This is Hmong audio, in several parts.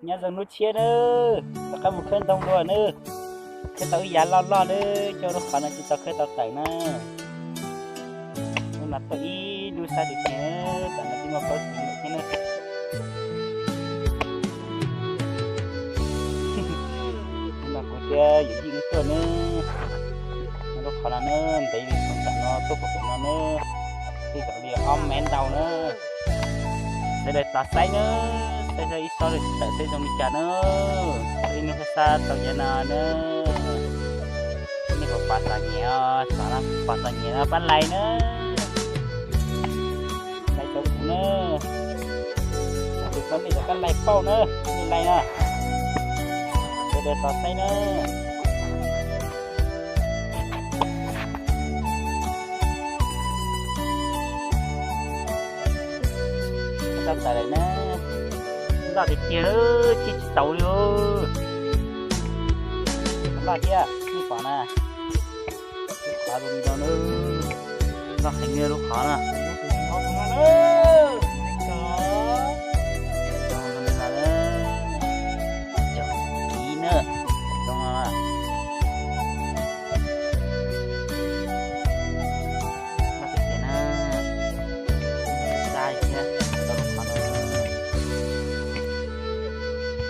Nyob zoo hnub tshiab nawb, rov qab mus khawb ntoo dua nawb. Khawb tau ib yav loj loj nawb, coj lub qhov no tsis tau khawb tau tawm na. Lub no tuaj ib lub sab tiag tiag, tam no twb muaj plaub txiv lawm thiab nawb. Lub no kuv thiab yawm yij wb tuaj nawb. Lub qhov no nawb, ntev li txog tam no tuaj puag pem no nawb, twb tau li ob mev ntau nawb. Sawv daws tos saib nawb, saib saib ib tsob tawm saib zoo li cas nawb. Ib hnub xab xab tau yav no nawb. Nej puas pom txom nyem, pom txom nyem no pab like nawb. Like rau kuv nawb. Tus txom nyem rov qab like pauj nawb, nej like na. Sawv daws tos saib nawb. Tau tawm lawm na. Loj tiag tiag, tsis tsis tau li. Loj thiab, nej pom na. Lub qhov zoo li no na. Loj heev li lub qhov na. Zoo li no na. Cov kiv na. Zoo no. Loj tiag tiag na. Xa li thiab, tau lub qhov no.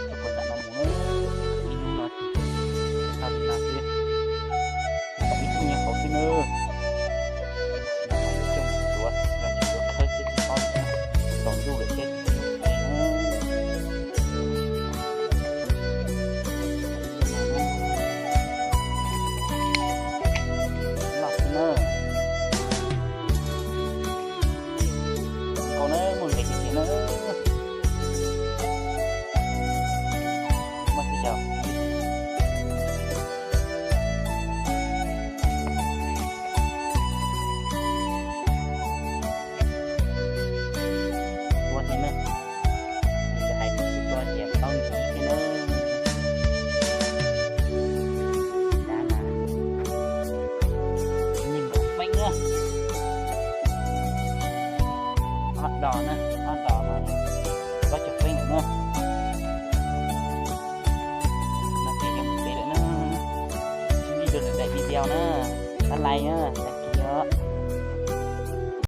Tau kom nram no mus, ib hnub no ces tau li no xwb. Ib tug nyob hauv xwb nawb. Coj mus tuav, coj mus tuav khawb xwb tsis paub li, tsaus ntuj lawm thiab. Loj xwb na. Nkaus na, muaj nqis tiag tiag na. Muaj tib co. Ua thiab na. Nws hais tias tsis tua ces tau nqis thiab na. Dab na. Nees nkaum feeb na. Ob dos na, ob dos no plaub caug feeb lawm na. No ces yuav mus tsev lawm na. Sib ntsib dua lwm daim video na. Pab like na.